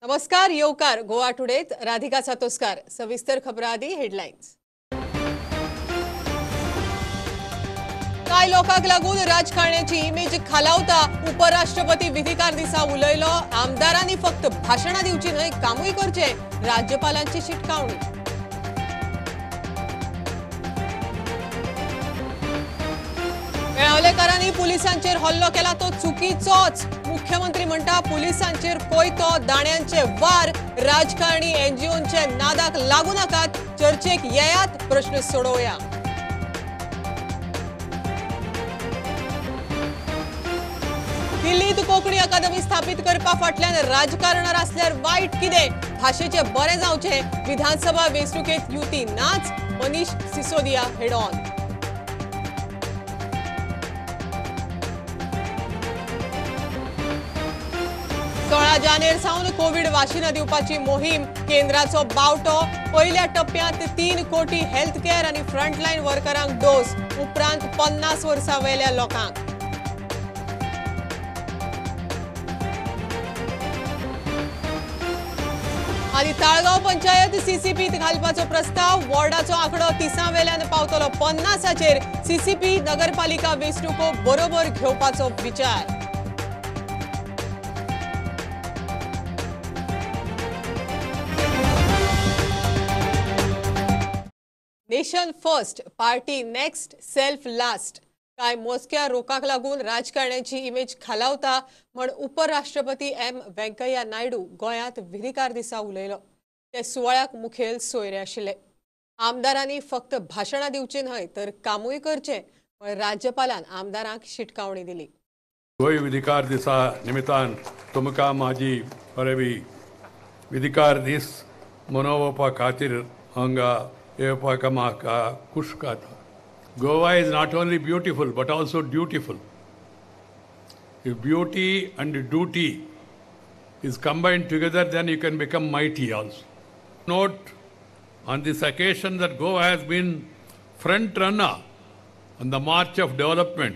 नमस्कार, येवकार गोवा टुडेत राधिका सातोस्कार। सविस्तर खबरां आदी हेडलायन्स। कांय लोकांक लागून राजकारण्याची इमेज खालावता। उपराष्ट्रपती विधिकार दिसा उलयलो, आमदारांनी फक्त भाषणां दिवची न्हय, कामूय करचें, राज्यपालांची शिटकावणी। मेळावलेकारांनी पुलिसांचेर हल्लो केला तो चुकीचोच। मुख्यमंत्री म्हणटा पुलिसांचेर कोयतो, दाण्यांचे वार, राजकारणी एनजीओंचे नादाक लागू नाकात, चर्चेक येयात, प्रश्न सोडोवया। दिल्लीत कोंकणी अकादमी स्थापित करपा फाटल्यान राजकारणार आसल्यार वायट कितें, भाशेचें बरें जावचें, विधानसभा वेंचणुकेंत युती नाच, मनीष सिसोदिया हेड ऑन। जानेर सावन कोविड वाशिनां दिवपाची मोहीम, केंद्राचो बावटो, पयल्या टप्प्यांत 3 कोटी हेल्थ केअर आनी फ्रंटलायन वर्करांक डोस, उपरांत 50 वर्सां वेल्या लोकांक। आनी ताळगांव पंचायत सीसीपीत घालपाचो प्रस्ताव, वॉर्डाचो आंकडो 30 वेल्यान पावतलो 50चेर, सीसीपी नगरपालिका वेंचणुको बरोबर घेवपाचो विचार। Nation first, party next, self last. कांय मोजक्या रोकाक लागून राजकारण्याची इमेज खालावता म्हण उपराष्ट्रपती एम वेंकय्या नायडू गोंयांत विधिकार दिसा उलयलो। ते सुवाळ्याक मुखेल सोयरे आशिल्ले। आमदारांनी फक्त भाशणां दिवची न्हय तर कामूय करचें म्हण राज्यपालान आमदारांक शिटकावणी दिली। गोंय विधिकार दिसा निमित्तान तुमकां म्हाजी परबी। विधिकार दीस मनोवपा खातीर हांगा येवपाक म्हाका खूश जाता। Goa is not only beautiful but also dutiful. If beauty and duty is combined together, then you can become mighty also. Note on this occasion that Goa has been front runner on the march of development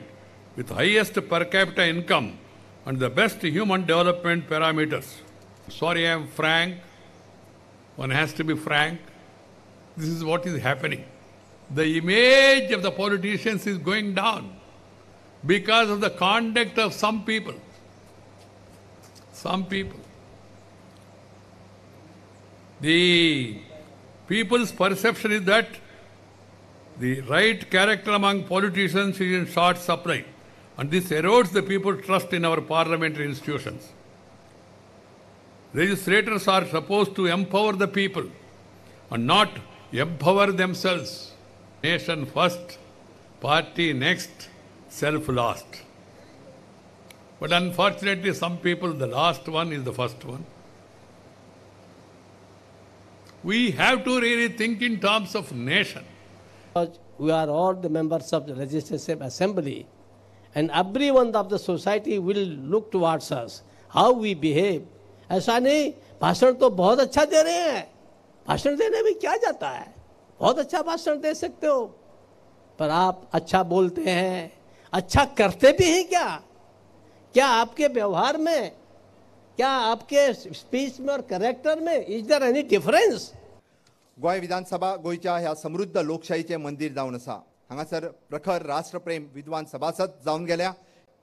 with highest per capita income and the best human development parameters. Sorry, I am frank. One has to be frank. This is what is happening. The image of the politicians is going down because of the conduct of some people. Some people. The people's perception is that the right character among politicians is in short supply, and this erodes the people's trust in our parliamentary institutions. Legislators are supposed to empower the people and not empower themselves. Nation first, party next, self last. But unfortunately, some people, the last one is the first one. We have to really think in terms of nation. We are all the members of the Legislative Assembly, and everyone of the society will look towards us, how we behave. ऐसा नहीं, भाषण तो बहुत अच्छा दे रहे हैं, भाषण देने में क्या जाता है, बहुत अच्छा भाषण दे सकते हो, पर आप अच्छा बोलते हैं, अच्छा करते भी हैं क्या? क्या आपके व्यवहार में, क्या आपके स्पीच में और करेक्टर में is there any difference? Goa विधानसभा गोंयच्या ह्या समृद्ध लोकशाहीचें मंदीर जावन आसा। हांगासर प्रखर राष्ट्रप्रेम विद्वान सभासद जावन गेल्या,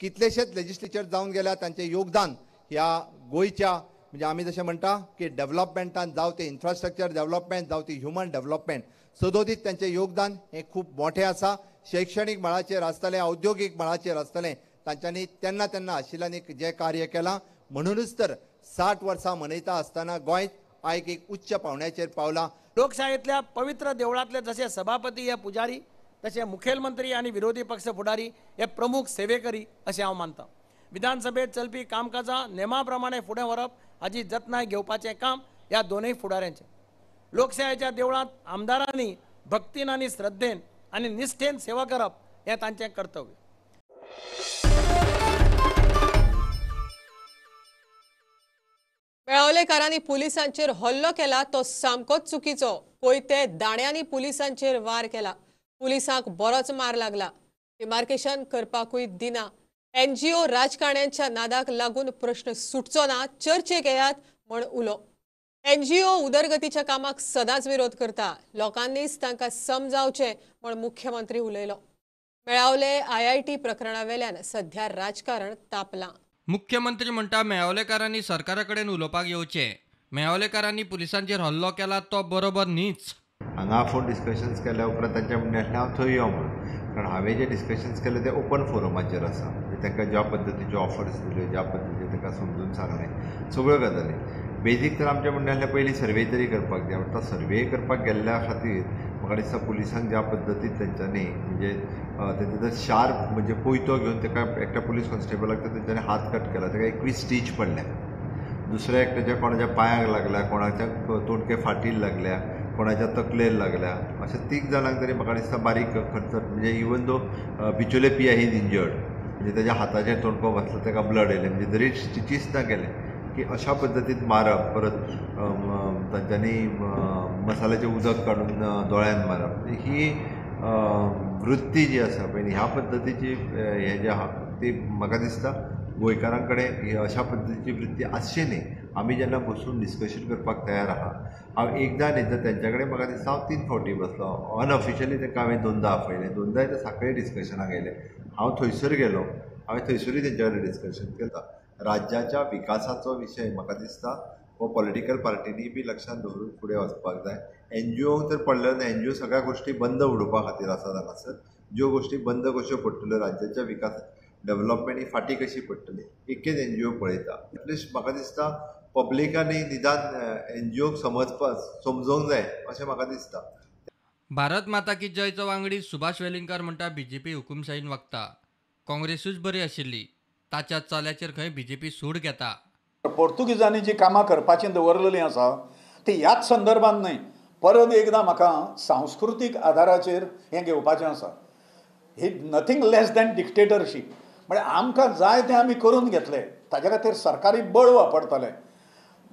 कितलेशेच लेजिस्लेचर जावन गेल्या, तांचें योगदान ह्या गोंयच्या म्हणजे आमी जशें म्हणटा की डेव्हलपमेंटान जावं तें इन्फ्रास्ट्रक्चर डेव्हलपमेंट जावं ती ह्युमन डेव्हलपमेंट सदोदीत तांचें योगदान हें खूब मोठें आसा। शैक्षणीक मळाचेर आसतलें, औद्योगीक मळाचेर आसतलें, तांच्यांनी तेन्ना तेन्ना आशिल्ल्यांनी जें कार्य केलां, म्हणुनूच तर 60 वर्सां मनयता आसतना गोंय आयक एक उच्च पावंड्याचेर पावलां। लोकशायेंतल्या पवित्र देवळांतले जशे सभापती हे पुजारी, तशे मुखेलमंत्री आनी विरोधी पक्ष फुडारी हे प्रमुख सेवेकरी अशें हांव मानता। विधानसभेत चलपी कामकाजां नेमा प्रमाणे फुडें व्हरप हाजी जतनाय घेवपाचें काम ह्या दोनूय फुडाऱ्यांचें। लोकशायेच्या देवळांत आमदारांनी भक्तीन आनी श्रद्धेन आनी निष्ठेन सेवा करप हें तांचें कर्तव्य। मेळावलेकारांनी पुलिसांचेर हल्लो केला तो सामकोच चुकीचो। कोयते दाण्यांनी पुलिसांचेर वार केला, पुलिसांक बरोच मार लागला, डिमार्केशन करपाकूय दिना। एनजीओ राजकारण्यांच्या नादाक लागून प्रश्न सुटचो ना, चर्चेक येयात, म्हण उलो. एनजीओ उदरगतीच्या कामाक सदांच विरोध करता, लोकांनीच तांकां समजावचें म्हण मुख्यमंत्री उलयलो. मेळावले आयआयटी प्रकरणावेल्यान सध्या राजकारण तापलां. मुख्यमंत्री म्हणटा मेळावलेकारांनी सरकारा कडेन उलोवपाक येवचें. मेळावलेकारांनी पुलिसांचेर हल्लो केला तो बरोबर न्हीच. हांगा आपोवन डिस्कशन्स केल्या उपरांत तांच्या म्हणणें आसलें हांव थंय यो म्हणून, कारण हांवें जे डिस्कशन्स केले ते ओपन फोरमाचेर आसा. म्हणजे तांकां ज्या पद्दतीच्यो ऑफर्स दिल्यो, ज्या पद्दतीच्यो तांकां समजून सांगलें सगळ्यो गजाली. बेजीक तर आमचें म्हणणें आसलें पयलीं सर्वे तरी करपाक जाय. तो सर्वे करपाक गेल्ल्या खातीर म्हाका दिसता पुलिसांक ज्या पद्दतीन तेंच्यांनी म्हणजे तेंचे जर शार्प म्हणजे कोयतो घेवन ताका एकट्या पुलीस कॉन्स्टेबलाक तर तेंच्यांनी हात कट केला, ताका 21 स्टीच पडल्या. दुसऱ्या एकट्याच्या कोणाच्या पांयाक लागल्या, कोणाच्या तोंडके फाटीर लागल्या, कोणाच्या तकलेर लागल्या. अशें 3 जाणांक तरी म्हाका दिसता बारीक खर्च म्हणजे even though Bicholim P I is injured, म्हणजे तेज्या हाताचेर तोंडको बसलो, ताका ब्लड येयलें, म्हणजे जरी स्टिचीस ना केले की अशा पद्दतीन मारप, परत तांच्यांनी मसाल्याचें उदक काडून दोळ्यान मारप, ही वृत्ती जी आसा पळय ह्या पद्दतीची हें जें आहा ती म्हाका दिसता गोंयकारां कडेन ही अशा पद्दतीची वृत्ती आसची न्ही. आमी जेन्ना बसून डिस्कशन करपाक तयार आहा, हांव एकदां न्ही तर तेंच्या कडेन म्हाका दिसता हांव 3 फावटी बसलो. अनऑफिशियली तांकां हांवें 2दा आपयलें, 2दाय ते साखळे डिस्कशनाक येयले. हांव थंयसर गेलो, हांवें थंयसरूय तेंच्या कडेन डिस्कशन केता. राज्याच्या विकासाचो विशय म्हाका दिसता हो पॉलिटिकल पार्टींनी बी लक्षांत दवरून फुडें वचपाक जाय. एनजीओंक तर पडलें ना, एनजीओ सगळ्या गोश्टी बंद उडोवपा खातीर आसा हांगासर. ज्यो गोश्टी बंद कश्यो पडटल्यो, राज्याच्या विकास डेवलपमेंट ही फाटीं कशी पडटली एकच एनजीओ पळयता. एटलिस्ट म्हाका दिसता पब्लिकांनी निदान एनजीओक समजपाक समजोंक जाय अशें म्हाका दिसता. भारत माता की जयचो वांगडी सुभाष वेलिंगकार म्हणटा बीजेपी हुकुमशाहीन वागता, काँग्रेसूच बरी आशिल्ली, ताच्या चल्याचेर खंय बीजेपी सूड घेता. पोर्तुगीजांनी जी कामां करपाची दवरलेलीं आसा ती ह्याच संदर्भात न्हय, परत एकदां म्हाका सांस्कृतीक आदाराचेर हें घेवपाचें आसा. ही नथींग लेस दॅन डिक्टेटरशीप. म्हळ्यार आमकां जाय तें आमी करून घेतले, ताजे खातीर सरकारी बळ वापरतले.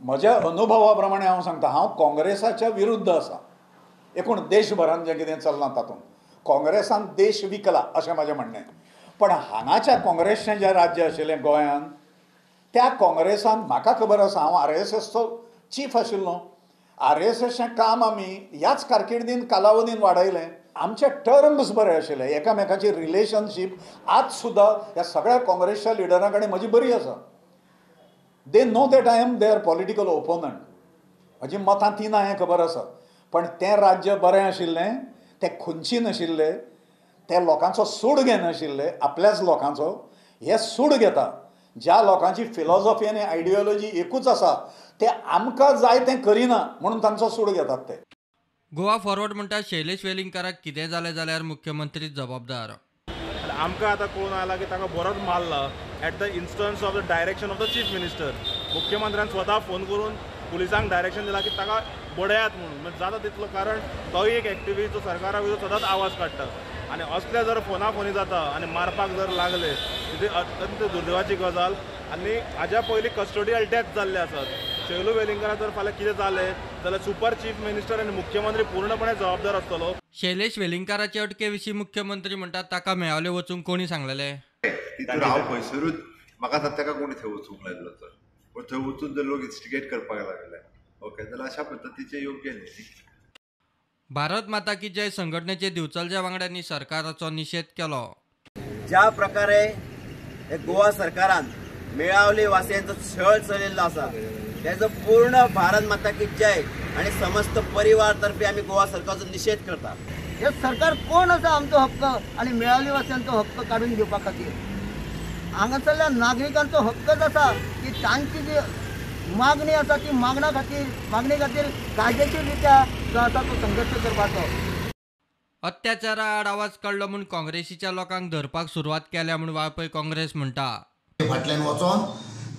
म्हज्या अनुभवा प्रमाणे हांव सांगता, हांव काँग्रेसाच्या विरुद्ध आसा. एकूण देशभरान जें कितें चल्लां तातूंत काँग्रेसान देश विकला अशें म्हाजें म्हणणें. पण हांगाच्या काँग्रेसचें जें राज्य आशिल्लें गोंयांत, त्या काँग्रेसान म्हाका खबर आसा, हांव आरएसएसचो चीफ आशिल्लो. आरएसएसचें काम आमी ह्याच कारकिर्दीन कालावधीन वाडयलें. आमचे टर्म्स बरे आशिल्ले, एकामेकाची रिलेशनशीप आज सुद्दां ह्या सगळ्या काँग्रेसच्या लिडरां कडेन म्हजी बरी आसा. They know that I am their political opponent. म्हजी मतां ती ना हें खबर आसा. पण तें राज्य बरें आशिल्लें, तें खुंची नाशिल्लें, ते लोकांचो सूड घेनाशिल्ले, आपल्याच लोकांचो. हे सूड घेता ज्या लोकांची फिलॉसॉफी आनी आयडियोलॉजी एकूच आसा, ते आमकां जाय तें करिना म्हणून तांचो सूड घेतात ते. गोवा फॉरवर्ड म्हणटा शैलेश वेलिंगकाराक कितें जालें जाल्यार मुख्यमंत्री जबाबदार. आमकां आतां कळून आयलां की ताका बरोच मारला at the instance of the direction of the chief minister. मुख्यमंत्र्यान स्वता फोन करून पुलिसांक डायरेक्शन दिलां की ताका बडयात म्हणून, जाता तितलो, कारण तोय एक एक्टिविस्ट जो सरकारा विरुद्ध सदांच आवाज काडटा. आनी असले जर फोना फोनी जाता आनी मारपाक जर लागले ती अत्यंत दुर्दैवाची गजाल. आनी हाज्या पयलीं कस्टोडियल डेथ जाल्ले आसात. शैलू वेलिंगकारा जर फाल्यां कितें जालें जाल्यार सुपर चीफ मिनिस्टर आनी मुख्यमंत्री पूर्णपणे जबाबदार आसतलो. शैलेश वेलिंगकाराचे अटके विशीं मुख्यमंत्री म्हणटात ताका मेळावले वचूंक कोणी सांगलेलें? तितून हांव खंयसरूच म्हाका जाता ताका कोणी थंय वचूंक लायलो तर, पूण थंय वचून जर लोक इन्स्टिगेट करपाक लागले ओके जाल्यार अशा पद्दतीचें योग्य न्ही. भारत माता की जय संघटनेचे दिवचलच्या वांगड्यांनी सरकाराचो निशेध केलो. ज्या प्रकारे गोवा सरकारान मेळावली वासियांचो छळ चलयल्लो आसा त्याचो पूर्ण भारत माता की जय आणि समस्त परिवार तर्फे आमी गोवा सरकारचो निशेध करता. हे सरकार कोण आसा आमचो हक्क आणि मेळावली वासियांचो हक्क काडून घेवपा खातीर? हांगासरल्या नागरिकांचो हक्कच आसा की तांची जी मागणी आसा ती मागणी खातीर कायदेशीर रित्या जो आसा तो संघर्श करपाचो. अत्याचारा आड आवाज काडलो म्हूण काँग्रेसीच्या लोकांक धरपाक सुरवात केल्या म्हूण वाळपय काँग्रेस म्हणटा. फाटल्यान वचोन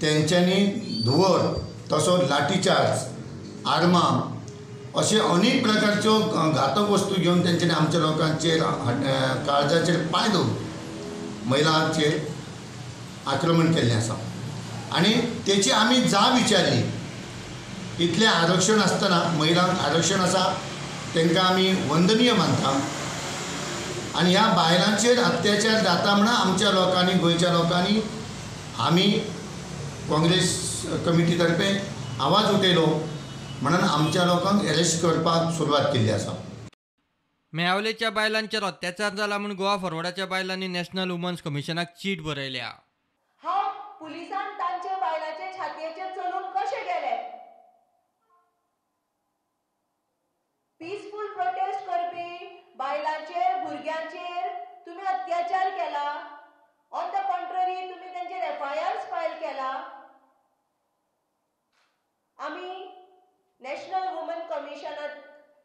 तेंच्यांनी धुंवर तसो लाठीचार्ज, आर्मां अशे अनेक प्रकारच्यो घातक वस्तू घेवन तेंच्यांनी आमच्या लोकांचेर काळजाचेर पांय दवरून महिलांचेर आक्रमण केल्लें आसा. आनी तेची आमी जाब विचारली. इतलें आरक्षण आसतना महिलांक आरक्षण आसा तांकां आमी वंदनीय मानता आनी ह्या बायलांचेर अत्याचार जाता म्हणून आमच्या लोकांनी, गोंयच्या लोकांनी, आमी काँग्रेस कमिटी तर्फे आवाज उठयलो म्हणून आमच्या लोकांक एरेस्ट करपाक सुरवात केल्ली आसा. मेळावलेच्या बायलांचेर अत्याचार जाला म्हूण गोवा फॉरवर्डाच्या बायलांनी नॅशनल वुमन्स कमिशनाक चीट बरयल्या. हांव पुलिसान तांचे बायलांचे छातयेचेर चलून कशे गेले? पीसफूल प्रोटेस्ट करपी बायलांचेर भुरग्यांचेर तुम्ही अत्याचार केला. ऑन the contrary तुम्ही तांचेर एफआयआर्स फायल केला. आमी नॅशनल वुमन कमिशनाक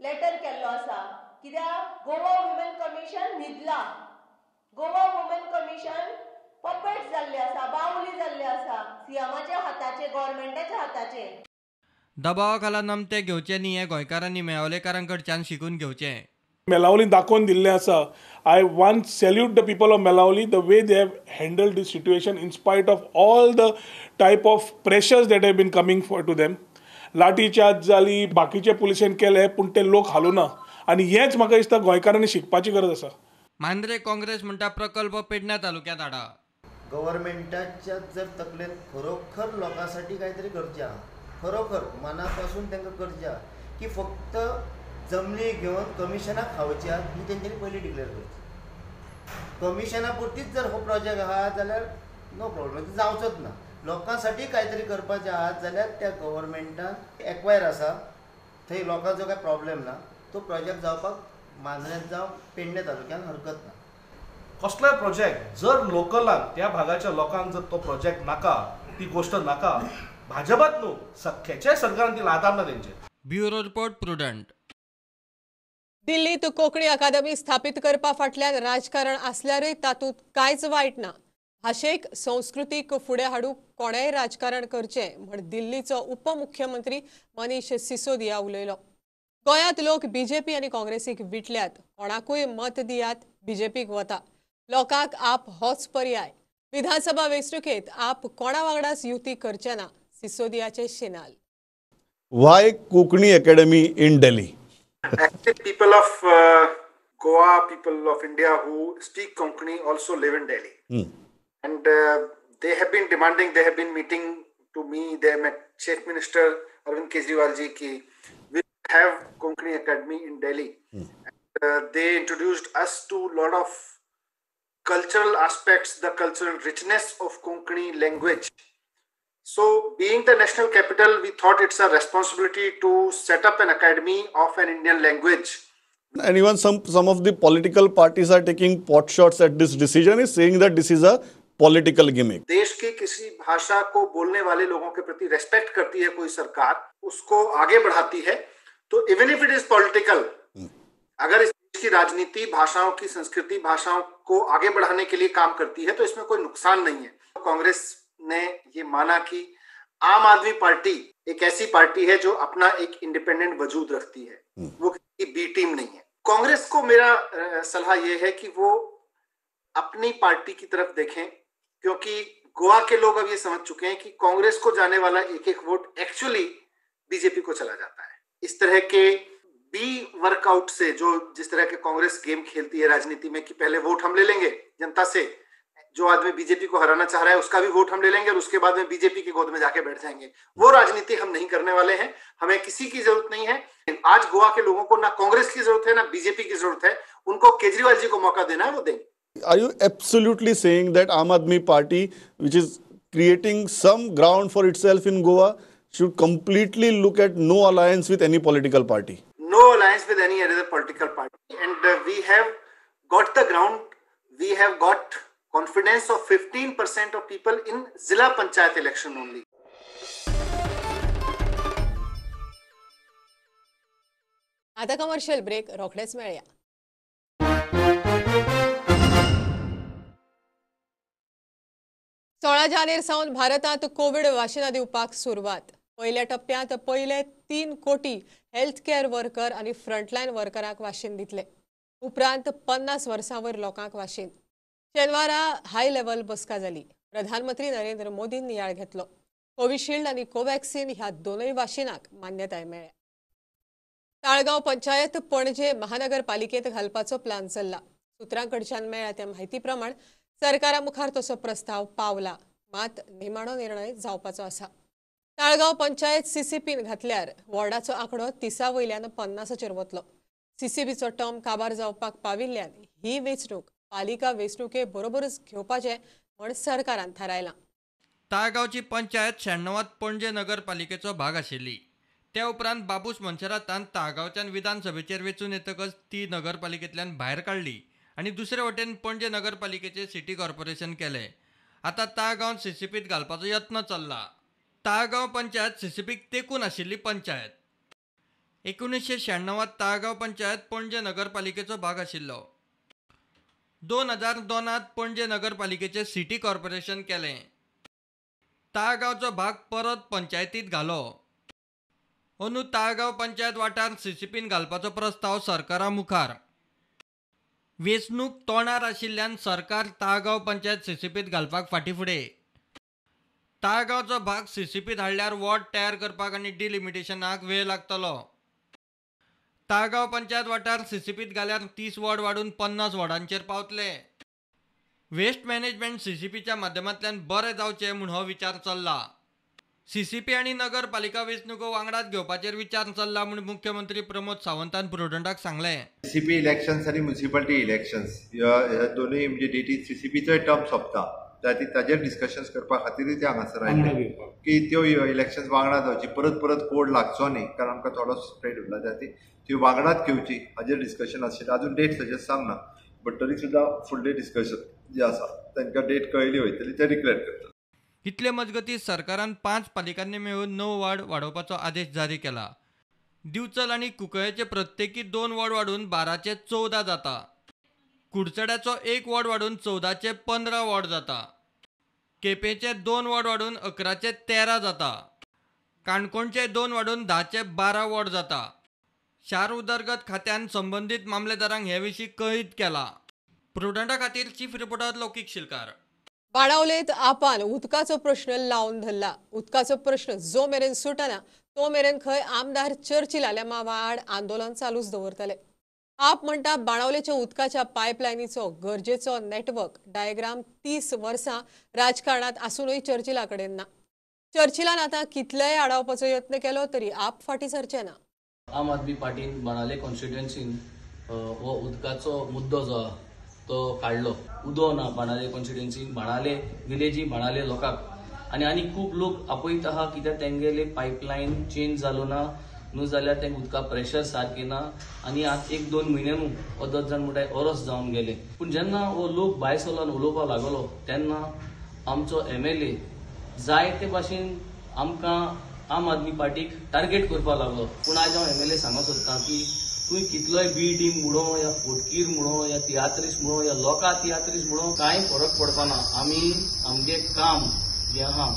लेटर केल्लो आसा कित्याक गोवा वुमन कमिशन न्हिदला. गोवा वुमन कमिशन पपेट जाल्ले आसा, बावली जाल्ले आसा सीएमाच्या हाताचे, गव्हर्मेंटाच्या हाताचे. दबावा खाला नमते घेवचे न्ही हें गोंयकारांनी मेळावलेकारां कडच्यान शिकून घेवचें. मेलावली दाखोवन दिल्लें आसा. I want salute the people of Melauli, the way they have handled this situation in spite of all the type of pressures that have been coming for to them. Lathi charge जाली, बाकीचे पुलिसेन केले, पूण ते लोक हालूना आनी हेंच म्हाका दिसता गोंयकारांनी शिकपाची गरज आसा. मांद्रे काँग्रेस म्हणटा प्रकल्प पेडण्या तालुक्यांत हाडा. गव्हर्मेंटाच्या जर तकलेन खरोखर लोकांसाठी काहीतरी करचें आहा, खरोखर मनापासून तांकां करचें आहा की फक्त जमनी घेवन कमिशनां खावची आहा ही तेंच्यांनी पयलीं डिक्लेअर करची. कमिशना पुरतीच जर हो प्रोजेक्ट आहा जाल्यार नो प्रॉब्लम, जावचोच ना. लोकांसाठी काहीतरी करपाचें आहा जाल्यार त्या गव्हर्मेंटान एक्वायर आसा थंय लोकांचो काय प्रॉब्लेम ना, तो प्रोजेक्ट जावपाक मांद्र्यांत जावं पेडणे तालुक्यान हरकत ना. कसलोय प्रोजेक्ट जर लोकलांक त्या भागाच्या लोकांक जर तो प्रोजेक्ट नाका, ती गोष्ट नाका, भाजपात न्हू सख्याच्या सरकारान ती लादार ना तेंचेर. Bureau report, Prudent. दिल्लीत कोंकणी अकादमी स्थापित करपा फाटल्यान राजकारण आसल्यारय तातूंत कांयच वायट ना. भाशेक संस्कृतीक फुडें हाडूंक कोणेय राजकारण करचें म्हण दिल्लीचो उपमुख्यमंत्री मनीष सिसोदिया उलयलो. गोंयांत लोक बीजेपी आनी काँग्रेसीक विटल्यात. कोणाकूय मत दियात, बीजेपीक वता. लोकांक आप होच पर्याय. विधानसभा वेंचणुकेंत आप कोणा वांगडाच युती करचे ना, सिसोदियाचे शिनाल. Why Konkani Academy in Delhi? Actually, people of Goa, people of India who speak Konkani also live in Delhi. And they have been demanding, they have been meeting to me, they met Chief Minister Arvind Kejriwal ji ki we have Konkani Academy in Delhi. And, they introduced us to a lot of cultural aspects, the cultural richness of Konkani language. So being the national capital, we thought it's a responsibility to set up an academy of an Indian language. And even some of the political parties are taking pot shots at this decision, is saying that this is a political gimmick. देश की किसी भाषा को बोलने वाले लोगों K प्रति respect करती है कोई सरकार, उसको आगे बढ़ाती है, तो even if it is political, अगर इस देश की राजनीति भाषाओं की संस्कृति भाषाओं को आगे बढ़ाने के लिए काम करती है तो इसमें कोई नुकसान नहीं है. कांग्रेस ने ये माना कि आम आदमी पार्टी एक ऐसी पार्टी है जो अपना एक इंडिपेंडेंट वजूद रखती है, वो किसी बी टीम नहीं है. कांग्रेस को मेरा सलाह ये है कि वो अपनी पार्टी की तरफ देखें, क्योंकि गोवा के लोग अब ये समझ चुके हैं कि कांग्रेस को जाने वाला एक एक वोट एक्चुअली बीजेपी को चला जाता है. इस तरह के बी वर्कआउट से, जो जिस तरह के कांग्रेस गेम खेलती है राजनीति में कि पहले वोट हम ले लेंगे जनता से, जो आदमी बीजेपी को हराना चाह रहा है उसका भी वोट हम ले लेंगे और उसके बाद में बीजेपी के गोद में जाके बैठ जाएंगे, वो राजनीति हम नहीं करने वाले हैं. हमें किसी की जरूरत नहीं है. आज गोवा के लोगों को ना कांग्रेस की जरूरत है ना बीजेपी की जरूरत है, उनको केजरीवाल जी को मौका देना है, वो देंगे. Are you absolutely saying that Aam Aadmi Party, which is creating some ground for itself in Goa, should completely look at no alliance with any political party? No alliance with any other political party, and we have got the ground, we have got confidence of 15% of people in Zilla Panchayat election only. आता commercial break, रोखडेच मेळया. सोळा जानेर सावन भारतांत Covid वाशिनां दिवपाक सुरवात. पयल्या टप्प्यांत पयले 3 कोटी हेल्थ केअर वर्कर आनी फ्रंटलायन वर्करांक वाशीन दितले. उपरांत 50 वर्सां वयर लोकांक वाशीन. शेनवारा हाय लेवल बसका जाली. प्रधानमंत्री नरेंद्र मोदीन नियाळ घेतलो. कोविशिल्ड आनी कोवॅक्सिन ह्या दोनूय वाशिनांक मान्यताय मेळ्ळ्या. ताळगांव पंचायत पणजे महानगरपालिकेंत घालपाचो प्लान चल्ला. सुत्रां कडच्यान मेळ्ळ्या त्या म्हायती प्रमाण सरकारा मुखार तसो प्रस्ताव पावला, मात निमाणो निर्णय जावपाचो आसा. ताळगांव पंचायत सीसीपीन घातल्यार वॉर्डाचो आंकडो 30 वयल्यान 50चेर वतलो. सीसीपीचो टर्म काबार जावपाक पाविल्ल्यान ही वेंचणूक पालिका वेंचणुके बरोबरच घेवपाचें म्हण सरकारान थारायलां. ताळगांवची पंचायत 96 पणजे नगरपालिकेचो भाग आशिल्ली. त्या उपरांत बाबूश मनसेरातान ताळगांवच्यान विधानसभेचेर वेंचून येतकच ती नगरपालिकेंतल्यान भायर काडली आनी दुसरे वटेन पणजे नगरपालिकेचें सिटी कॉर्पोरेशन केलें. आतां ताळगांव सीसीपीत घालपाचो यत्न चल्ला. ताळगांव पंचायत सीसीपीक तेंकून आशिल्ली पंचायत. 1996 ताळगांव पंचायत पणजे नगरपालिकेचो भाग आशिल्लो. 2002 पणजे नगरपालिकेचें सिटी कॉर्पोरेशन केलें. ताळगांवचो भाग परत पंचायतीत घालो. अंदू ताळगांव पंचायत वाठार सीसीपीन घालपाचो प्रस्ताव सरकारा मुखार. वेंचणूक तोंडार आशिल्ल्यान सरकार ताळगांव पंचायत सीसीपीत घालपाक फाटीं फुडें. ताळगांवचो भाग सीसीपीत हाडल्यार वॉर्ड तयार करपाक आनी डिलिमिटेशनाक वेळ लागतलो. ताळगांव पंचायत वाठार सीसीपीत घाल्यार 30 वॉर्ड वाडून 50 वॉर्डांचेर पावतले. वेस्ट मॅनेजमेंट सीसीपीच्या माध्यमांतल्यान बरें जावचें म्हूण हो विचार चल्ला. सीसीपी आनी नगरपालिका वेंचणुको वांगडाच घेवपाचेर विचार चल्ला म्हूण मुख्यमंत्री प्रमोद सावंतान प्रुडंटाक सांगलें. सीसीपी इलेक्शन्स आनी म्युनिसिपालिटी इलेक्शन्स ह्या दोनूय म्हणजे डेटी सीसीपीचोय टर्म सोंपता, ताजेर डिस्कशन्स करपा खातीरूय ते हांगासर आयले की त्यो इलेक्शन्स वांगडा जावची, परत परत कोड लागचो न्ही, कारण आमकां थोडो स्प्रेड उरला त्या खातीर त्यो वांगडाच घेवची हाजेर डिस्कशन आशिल्लें. अजून डेट सजेस्ट सांगना, बट तरी सुद्दां फुडलें डिस्कशन जें आसा तांकां डेट कळयली वयतली, ते डिक्लेर करतले. इतले मजगतीं सरकारान 5 पालिकांनी मेळून 9 वॉर्ड वाडोवपाचो आदेश जारी केला. दिवचल आनी कुंकळ्ळेचे प्रत्येकी 2 वॉर्ड वाडून 12चे 14 जाता. कुडचड्याचो 1 वॉर्ड वाडून 14चे 15 वॉर्ड जाता. केपेंचे 2 वॉर्ड वाडून 11चे 13 जाता. काणकोणचे 2 वाडून 10चे 12 वॉर्ड जाता. शार उदरगत खात्यान संबंदीत मामलेदारांक हे विशीं कळीत केला. प्रुडंटा खातीर चीफ रिपोर्टर लौकीक शिलकार. बाणावलेत आपान उदकाचो प्रश्न लावन धरला. उदकाचो प्रश्न जो मेरेन सुटना तो मेरेन खंय आमदार चर्चिल आलेमांवा आड आंदोलन चालूच दवरतले. आप म्हणटा बाणावलेच्या उदकाच्या पायपलायनीचो गरजेचो नेटवर्क डायग्राम 30 वर्सां राजकारणात आसूनय चर्चिला कडेन ना. चर्चिलान आतां कितलेय आडावपाचो यत्न केलो तरी आप फाटीं सरचे ना. आम आदमी पार्टीन बाणावले कॉन्स्टिट्युएन्सीन हो उदकाचो मुद्दो जो आहा तो काडलो. उदो ना बाणावले कॉन्स्टिट्युएन्सीन, बाणावले विलेजी, बाणावले लोकांक आनी आनी खूब लोक आपयत आहा कित्याक तेंगेले पायपलायन चेंज जालो ना, न्हू जाल्यार तेंका उदका प्रेशर सारकें ना आनी आतां 1-2 म्हयने न्हू अदत जाण म्हणटाय ओरस जावन गेले. पूण जेन्ना हो लोक भायर सरलो उलोवपाक लागलो तेन्ना आमचो MLA जायते भाशेन आमकां आम आदमी पार्टीक टार्गेट करपाक लागलो. पूण आयज हांव MLA सांगूंक सोदतां की तुवें कितलोय बी टीम म्हणो या फोटकीर म्हणो या तियात्रीस म्हणो या लोकां तियात्रीस म्हणो, कांय फरक पडपाना. आमी आमगे काम जें आहा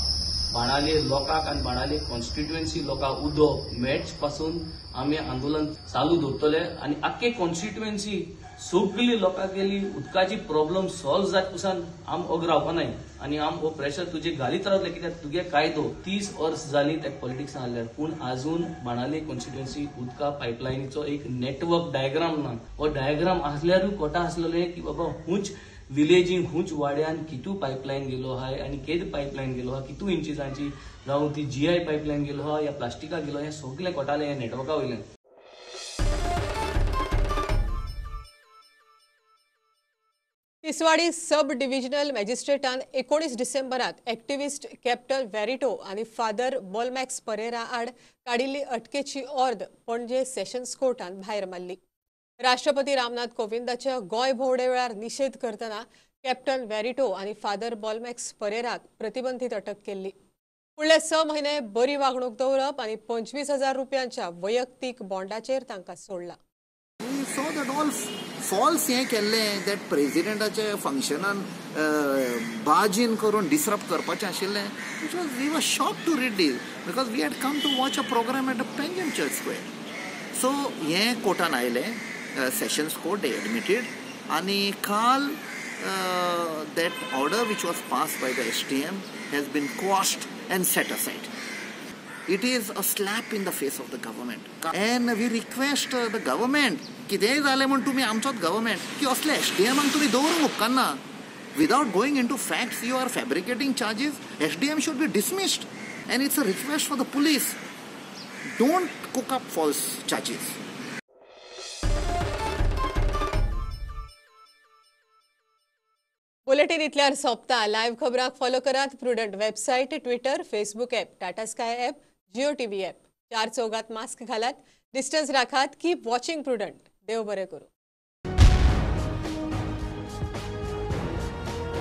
बाणावले लोकांक आनी बाणावले कॉन्स्टिट्युएन्सी लोकांक उदो मेळचे पासून आमी आंदोलन चालू दवरतले आनी आख्खे कॉन्स्टिट्युएन्सी सगली लोकांगेली उदकाची प्रॉब्लम सॉल्व जात पसून आम ओग रावपा नाय आनी आम हो प्रेशर तुजे घालीत रावतले कित्याक तुगे कायदो 30 वर्स जाली त्या पॉलिटिक्सान आसल्यार, पूण आजून बाणावले कॉन्स्टिट्युएन्सी उदका पायपलायनीचो एक नेटवर्क डायग्राम ना. हो डायग्राम आसल्यारूय कोटा आसलेले की बाबा हुंच विलेजींक हुंच वाड्यान कितू पायपलायन गेलो आहाय आनी केद पायपलायन गेलो आहा, कितू इंचिजांची जावं ती GI pipeline गेलो आहा या प्लास्टिका गेलो, हें सगलें कोटालें ह्या नेटवर्का वयल्यान. तिसवाडी सब डिव्हिजनल मॅजिस्ट्रेटान 19 डिसेंबरात एक्टिव्हिस्ट कॅप्टन व्हॅरिटो आनी फादर बोलमॅक्स परेरा आड काडिल्ली अटकेची ऑर्द पणजे सेशन्स कोर्टान भायर मारली. राष्ट्रपती रामनाथ कोविंदाच्या गोंय भोंवडे वेळार निशेध करतना कॅप्टन व्हॅरिटो आनी फादर बोलमॅक्स परेराक प्रतिबंधीत अटक केल्ली. फुडले 6 म्हयने बरी वागणूक दवरप आनी 25,000 रुपयांच्या वैयक्तीक बॉन्डाचेर तांकां सोडला. फॉल्स हें केल्लें that प्रेजिडेंटाच्या फंक्शनान बाजीन करून डिसरप्ट करपाचें आशिल्लें, which was we were shock to read this because we had come to watch a programme at a Panjim church square. So हें कोर्टान आयलें, सेशन्स कोर्ट दे एडमिटेड आनी काल that order which was pass by the SDM has been quashed and set aside. It is a slap in the face of the government. And we request the government, कितेंय जालें म्हूण तुमी आमचोच government की असले SDM तुमी दवरूंक उपकारना. Without going into facts, you are fabricating charges. SDM should be dismissed. And it's a request for the police. Don't cook up false charges. Bulletin इतल्यार सोंपता. लायव्ह खबराक फॉलो करात Prudent website, Twitter, Facebook app, Tata Sky app, Jio TV app. चार चौगात mask घालात, distance राखात, keep watching prudent. देव बरें करूं.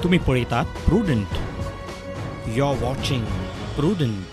तुम्ही पळयतात Prudent. You are watching Prudent.